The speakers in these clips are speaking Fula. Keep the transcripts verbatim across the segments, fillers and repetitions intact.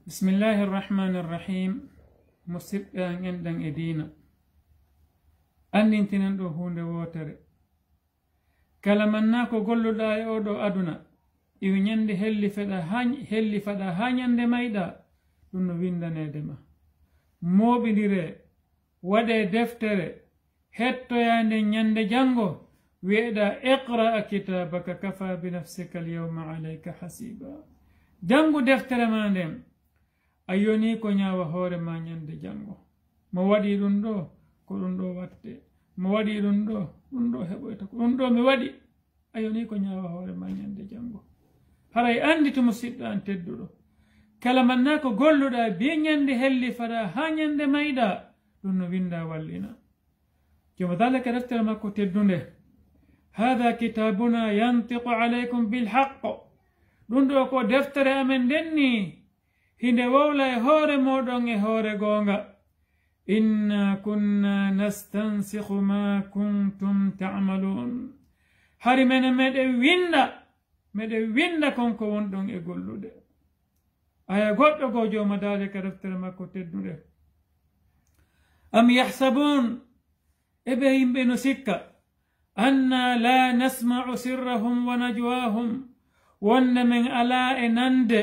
Bismillahi irrahmani irrahim. Musidɓe an enɗan e diina, anndintinan ɗo huunde wootere. Kala manna ko golluɗa e oɗo aduna, iwi ñande helli feɗa ha, helli faɗa ha ñande mayɗa, ɗum no windaneede ma. Mooɓindire, waɗe deftere, hettoya nden ñande janngo, wi'eɗa, "Iqra kitabaka kafa bi nafsika al-yawma alayka hasiba." Janngu deftere ma nden, a yoni ko ñaawa hoore ma ñande janngo. Mo waɗi ɗum ɗo, ko ɗum ɗo watte. Mo waɗi ɗum ɗo, ɗum ɗo heɓoyta. Ko ɗum ɗo mi waɗi. A yoni ko ñaawa hoore ma ñande janngo. Haray anndi to musidɗo an tedduɗo. Kala manna ko golluɗa, bi ñande helli fada ha ñande mayɗa, ɗum no winda wallina. Jomo daalake deftere makko teddunde. Hada kitabuna yantiqu alaykum bil haqq. Ɗum ɗo ko deftere amen nden ni, hinde wowla e hoore moɗon e hoore goonga. Inna kunna nastansikhu ma kuntum ta'malun. Hari menen meɗen winda, meɗen winda kon ko wonɗon e gollude. Aya goɗɗo goo jooma daale ka deftere makko teddunde. Am yahsabun, e ɓe yimɓe no sikka, anna la nasma'u sirrahum wa najwahum, wonde men alaa e nande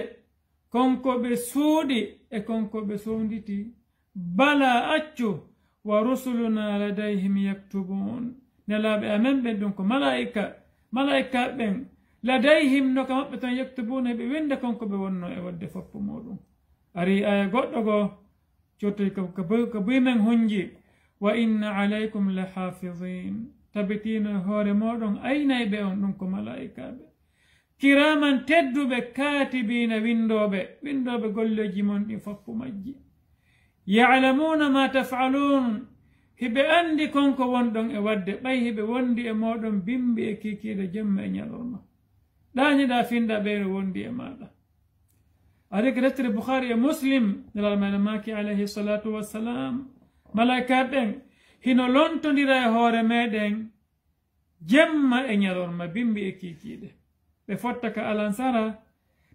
kon ko ɓe suuɗi e kon ko ɓe sownditi. Bala, accu, wa rusuluna ladayhim yaktubun. Nelaaɓe amen ɓen ɗum ko malaa'ika, malaa'ika ɓen, ladayhim no ka maɓɓe ton yaktubuna, ɓe winda kon ko ɓe wonno e wadde foppu muɗum. Ari aya goɗɗo goo, cottoy ka, ka buy, ka buy men hunji. Wa inna alaykum la hafizin. Tabitino e hoore moɗon aynayɓe on ɗum ko malaa'ikaaɓe. Kiraman tedduɓe, kaatibiina, winndooɓe, winndooɓe golleeji mon ɗin foppu majji. Ya'lamuuna ma taf'aluun, hiɓe anndi kon ko wonɗon e waɗde, ɓay hiɓe wondi e mooɗon bimbi e kiikiiɗe jemma e ñalorma. Ɗaaniɗaa finɗa ɓe no wondi e maaɗa. Ari ko deftere Bukhari e Muslim, Nelaaɗo men maaki alayhi salatu wassalam, malaa'ikaaɓe ɓen hino lontondira e hoore meɗen, jemma e ñalorma, bimbi e kiikiiɗe. Ɓe fotta ka alansara,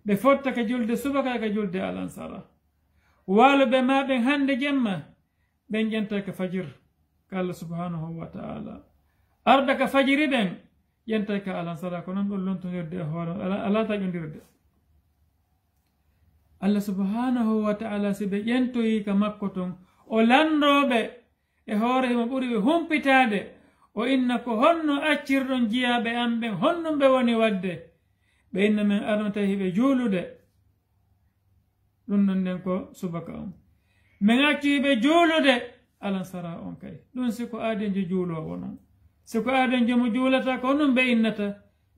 ɓe fotta ka julde subaka e ka julde alansara. Waalo ɓe ma ɓen hande jemma, ɓen ƴenta ka fajir, ka Allah subhanahu wa ta'ala. Arda ka fajiri ɓen, ƴenta ka alansara, ko non ɗon lontondirde e hoore, ala, ala taƴondirde. Allah subhanahu wa ta'ala, si ɓe ƴentoyi ka makko ton, o lanndoo ɓe, e hoore himo ɓuri ɓe humpitaade, o inna, "Ko honno accirɗon jiyaaɓe am ɓen? Honɗum ɓe woni waɗde?" Ɓe inna, "Men arnotay hiɓe juulude." Ɗum ɗon nden ko subaka on. "Men accu hiɓe juulude." Alansara on kay. Ɗum si ko aaden jo juuloowo non. Si ko aaden jo mo juulata, ko honɗum ɓe innata?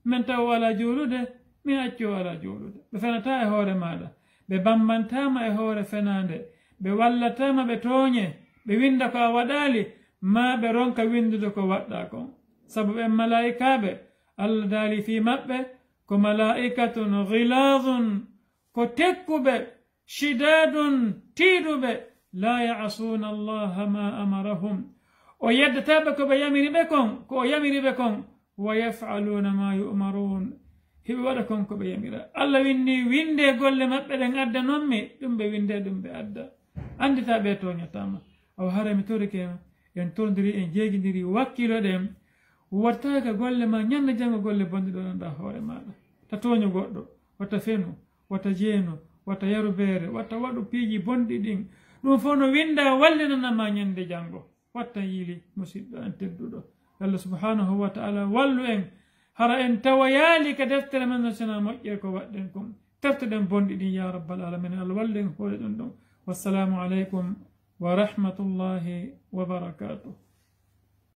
Men taw o alaa juulude, men accu o alaa juulude. Ɓe fenataa e hoore maaɗa. Ɓe bambantaama e hoore fenaande. Ɓe wallataama ɓe tooñe. Ɓe winnda ko a waɗaali, maa ɓe ronka winndude ko waɗɗaa kon. Sabu ɓen malaa'ikaaɓe, Allah daali fii maɓɓe, ko malaa'ikatun ghilaadun, ko tekkuɓe, shidaadun, tiiɗuɓe, laa ya'suuna Allaha maa amarahum. O yeddataa ɓe ko ɓe yamiri ɓe kon, ko o yamiri ɓe kon, wa yaf'aluuna maa yu'maruun. Hiɓe waɗa kon ko ɓe yamira. Allah winndi, "Winndee golle maɓɓe ɗen addanonmi," ɗum ɓe winndee, ɗum ɓe adda. Annditaa ɓe tooñataa ma. Awa hara mi torike ma, en torondiri, en jeegindiri, wakkiloɗen. Wattaaka golle ma, ñande janngo golle bonɗe ɗo nanɗa hoore maaɗa. Ta tooñu goɗɗo, wata fenu, wata jeenu, wata yaru beere, wata waɗu piiji bonɗi ɗin. Ɗum fof no winnda wallinana ma ñande janngo. Watta yiili, musidɗo an tedduɗo. Allah subhanahu wa ta'ala wallu en. Hara en tawoyaali ka deftere men no sena moƴƴere ko waɗɗen kon. Tertoɗen bonɗi ɗin, ya rabbal alamin. Allah wallu en hoore ɗum ɗon. Wassalamu aleykum wa rahmatullahi wa barakatuh.